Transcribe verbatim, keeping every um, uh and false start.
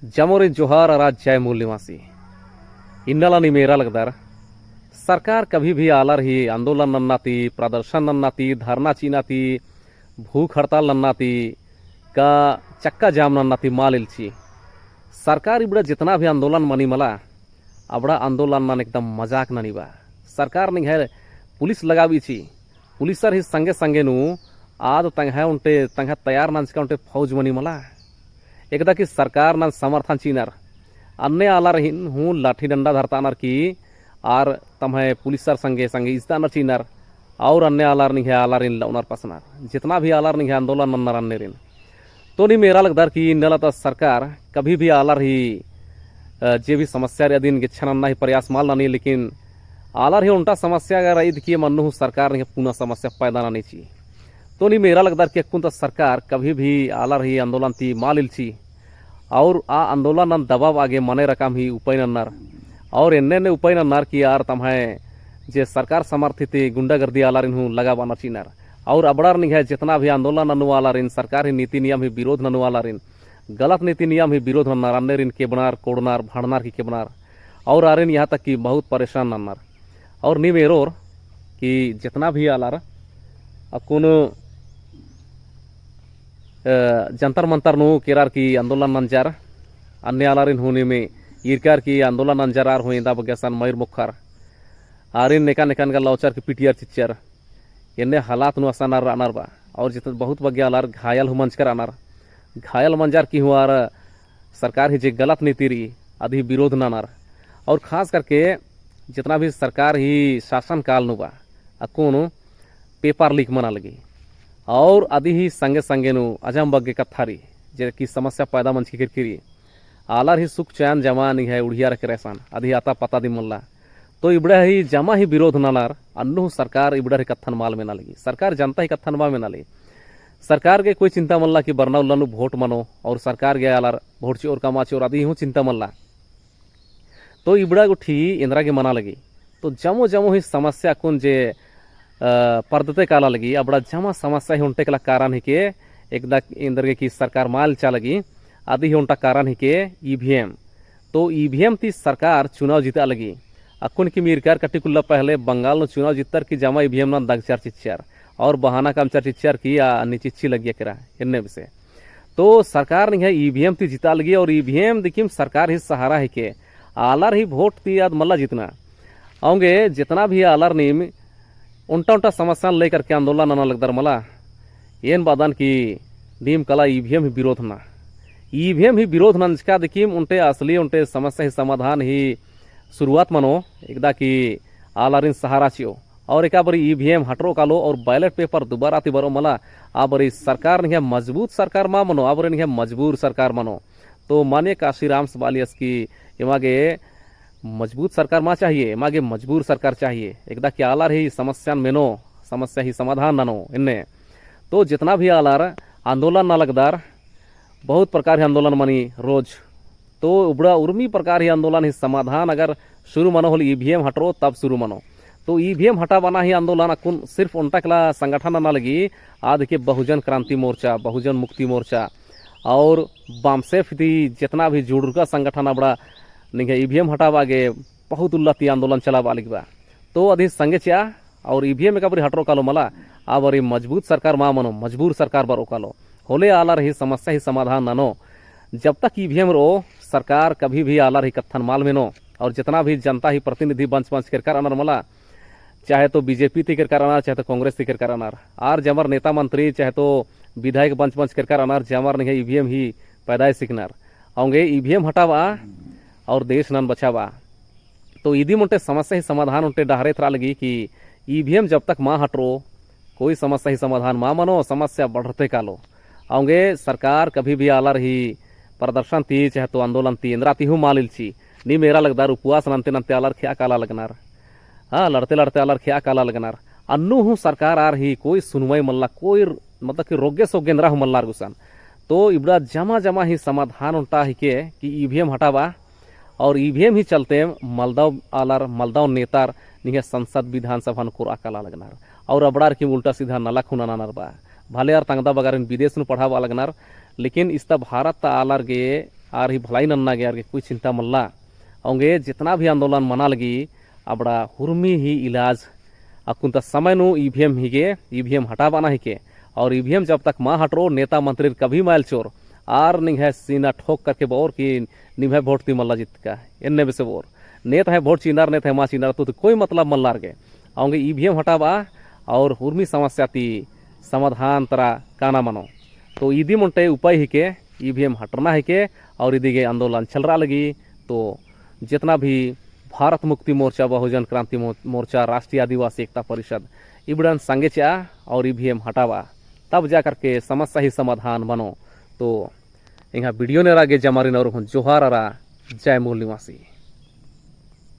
जमोरिन जोहार अरा जय मूल निवासी। इन्नला नीम एरा लगदर, सरकार कभी भी आलर ही आंदोलन नन्ना ती, प्रदर्शन नन्ना ती, धरना चिअना ती, भूख हड़ताल नन्ना ती, का चक्का जाम नन्ना ती मल इल्ची। सरकार इबड़ा जितना भी आंदोलन मनी मला, अबड़ा आंदोलन नन एकदम मजाक ननी बा। सरकार निंग्है पुलिस लगाबी ची, पुलिसर ही संगे संगे नू आद तंग्है ओन्टे, तंग्है तैयार नंजका ओन्टे फौज मनी मला। एकदा कि सरकार नन समर्थन चिअनर, अन्ने आलर ही हूँ लाठी डंडा धरतानर कि आर तम्है पुलिसर संगे संगे इजतानर चिअनर, और अन्ने आलर निंग्है आलरिन लउनर पसनर। जितना भी आलर निंग्है आंदोलन नन्नर अन्नेरिन। तो नीम एरा लगदर कि इन्नला ता सरकार कभी भी आलर ही, अ, जे भी समस्या रई अदिन गेच्छा नन्ना ही प्रयास मल ननी, लेकिन आलर ही ओन्टा समस्या अगर रई दिकिम अन्नु हूँ सरकार निंग्है पुना समस्या पैदा ननी ची। तो नीम एरा लगदर कि अक्कुन ता सरकार कभी भी आलर ही आंदोलन ती मल इल्ची। और आ आंदोलन नन दबाबआ गे मने रकम ही उपाय नन्नर। और एन्ने एन्ने उपाय नन्नर कि आर तम्है जे सरकार समर्थित गुंडागर्दी आलारिन हूँ लगाबअनर चिअनर। और अबड़ार निंग्है जितना भी आंदोलन ननु आलारिन, सरकार ही नीति नियम ही विरोध ननु आलारिन, गलत नीति नियम ही विरोध नन्नर, अन्नेरिन केबनर, कोड़नर, भंड़नर की केबनर। और आरिन यहाँ तक कि बहुत परेशान नन्नर। और नीम एरोर कि जितना भी आलर अक्कुन, अ, जंतर मंतर नू केरर की आंदोलन नंजर, अन्ने आलारिन हूँ नीम ईरकर की आंदोलन नंजर आर हूँ एन्दा बग्गे असन मयूर मोख़र। आरिन नेकान नेकान गा लौचर की पीटियर चिच्चर। एन्ने हालात नू असन आर रअनर बा। और जितना बहुत बग्गे आलर घायल हूँ मंजकर रअनर। घायल मंजर की हूँ आर सरकार ही जे गलत नीति रई, अदी विरोध ननर। और खास करके जितना भी सरकार ही शासन काल नू बा, अक्कुन paper leak मना लगी। और अदी ही संगे संगे नू अजम बग्गे कत्था रई, जे कि समस्या पैदा मंजकी किरकी रई। आलर ही सुख चैन जमा निंग्है उड़िया रखे रहसन, अदी ही अता पता दिम मल्ला। तो इबड़ा ही जमा ही विरोध ननर, अन्नु हूँ सरकार इबड़ा ही कत्थन मल मेना लगी। सरकार जनता ही कत्थन मल मेना लगी। सरकार गे कोई चिंता मल्ला कि बरना उल्ला नू vote मनो और सरकार गे आलर vote चिओर का मल चिओर अदी हूँ चिंता मल्ला। तो इबड़ा गुट्ठी एन्दरा गे मना लगी। तो जमो जमो ही समस्या अक्कुन जे, अ, परदते काला लगी, अबड़ा जमा समस्या ही ओन्टे कला कारण हिके, एकदा एन्दर गे कि सरकार मल इल्चा लगी, अदी ही ओन्टा कारण हिके E V M। तो E V M ती सरकार चुनाव जिता लगी। अक्कुन किम ईरकर कटिक उल्ला पहले बंगाल नू चुनाव जित्तर की जमा E V M नन दगचर चिच्चर और बहाना कमचर चिच्चर की आ नी चिच्ची लगिया केरा एन्ने बेसे। तो सरकार निंग्है E V M ती जिता लगी और E V M दिकिम सरकार ही सहारा हिके। आलर ही vote ती आद मल्ला जितना। औंगे जितना भी आलर नीम ओन्टा ओन्टा समस्यान लेकर के आंदोलन नना लगदर मला, एन बअदन कि नीम कला E V M ही विरोध नना। E V M ही विरोध नंजका दिकिम ओन्टे असली ओन्टे समस्या ही समाधान ही शुरुआत मनो, एकदा कि आलारिन सहारा चिओ। और एका बारी E V M हटरो कालो और ballot paper दुबारा ती बरओ मला, आ बारी सरकार निंग्है मजबूत सरकार मल मनो, आ बारी निंग्है मजबूर सरकार मनो। तो माननीय काशीराम से बआलियस कि एमा गे मजबूत सरकार मल चाहिए, एमा गे मजबूर सरकार चाहिए। एकदा कि आलर ही समस्यान मेनो, समस्या ही समाधान ननो एन्ने। तो जितना भी आलर आंदोलन नना लगदर, बहुत प्रकार ही आंदोलन मनी रोज। तो इबड़ा उर्मी प्रकार ही आंदोलन ही समाधान अगर शुरू मनो होले E V M हटरो तब शुरू मनो। तो E V M हटाबअना ही आंदोलन अक्कुन सिर्फ ओन्टा कला संगठन नना लगी, आद के बहुजन क्रांति मोर्चा, बहुजन मुक्ति मोर्चा और बामसेफ ती जितना भी जुड़ुरका संगठन अबड़ा निंग्है E V M हटाबआ गे बहुत उल्ला ती आंदोलन चलाबआ लगी बा। तो अदी संगे चिआ और E V M एका बारी हटरो कालो मला, आ बारी मजबूत सरकार मल मनो, मजबूर सरकार बरओ कालो। होले आलर ही समस्या ही समाधान ननो। जब तक E V M रओ, सरकार कभी भी आलर ही कत्थन मल मेनो। और जितना भी जनता ही प्रतिनिधि बंच बंच केरकर रअनर मला, चाहे तो B J P ती केरकर रअनर, चाहे तो कांग्रेस ती केरकर रअनर। आर जमर नेता मंत्री, चाहे तो विधायक बंच बंच केरकर रअनर, जमर निंग्है E V M ही पैदाइस हिकनर। औंगे E V M हटाबआ और देश नन बचाबआ। तो इदिम ओन्टे समस्या ही समाधान ओन्टे डहरे एथरआ लगी कि E V M जब तक मल हटरो, कोई समस्या ही समाधान मल मनो, समस्या बढ़रते कालो। औंगे सरकार कभी भी आलर ही प्रदर्शन ती, चाहे तो आंदोलन ती, एन्दरा ती हूँ मल इल्ची। नीम एरा लगदर उपवास नन्ते नन्ते आलर खेआ काला लगनर। हाँ, लड़ते लड़ते आलर खेआ काला लगनर। अन्नु हूँ सरकार आर ही कोई सुनवाई मल्ला, कोई मतलब कि रोग्गे सोग्गे एन्दरा हूँ मल्ला आर गुसन। तो इबड़ा जमा जमा ही समाधान ओन्टा हिके कि E V M हटाबआ, और E V M ही चलते मलदव आलर, मलदव नेतार निंग्है संसद विधानसभा नू कोरआ काला लगनर। और अबड़ार की उल्टा सीधा नलख हूँ ननानर बा। भले आर तंगदा बगारिन विदेश नू पढ़ाबआ लगनर, लेकिन इस्ता भारत ता आलर गे आर ही भलाई नन्ना गे, आर गे कोई चिंता मल्ला। औंगे जितना भी आंदोलन मना लगी, अबड़ा हुरमी ही इलाज अक्कुन ता समय नू ईवीएम हिके, ईवीएम हटाबअना हिके। और ईवीएम जब तक मा हटरो, नेता मंत्रीर कभी मा एल्चोर, आर निंग्है सीना ठोक करके बओर कि निम्है वोट ती मल्ला जितका, एन्ने बेसे बओर। नेत है वोट चिअनर, नेत है मा चिअनर, तो, तो कोई मतलब मल्ला आर गे। औंगे ईवीएम हटाबआ और हुरमी समस्या ती समाधान तरा काना मनो। तो इदिम ओन्टे उपाय हिके, ईवीएम हटरना हिके और इदी गे आंदोलन चलरआ लगी। तो जितना भी भारत मुक्ति मोर्चा, बहुजन क्रांति मो-, मोर्चा, राष्ट्रीय आदिवासी एकता परिषद, इबड़न संगे चिआ और ईवीएम हटाबआ, तब जा करके समस्या ही समाधान मनो। तो एंगा video नू एरा गे जमारिन और हूँ जोहार अरा जय मूल निवासी।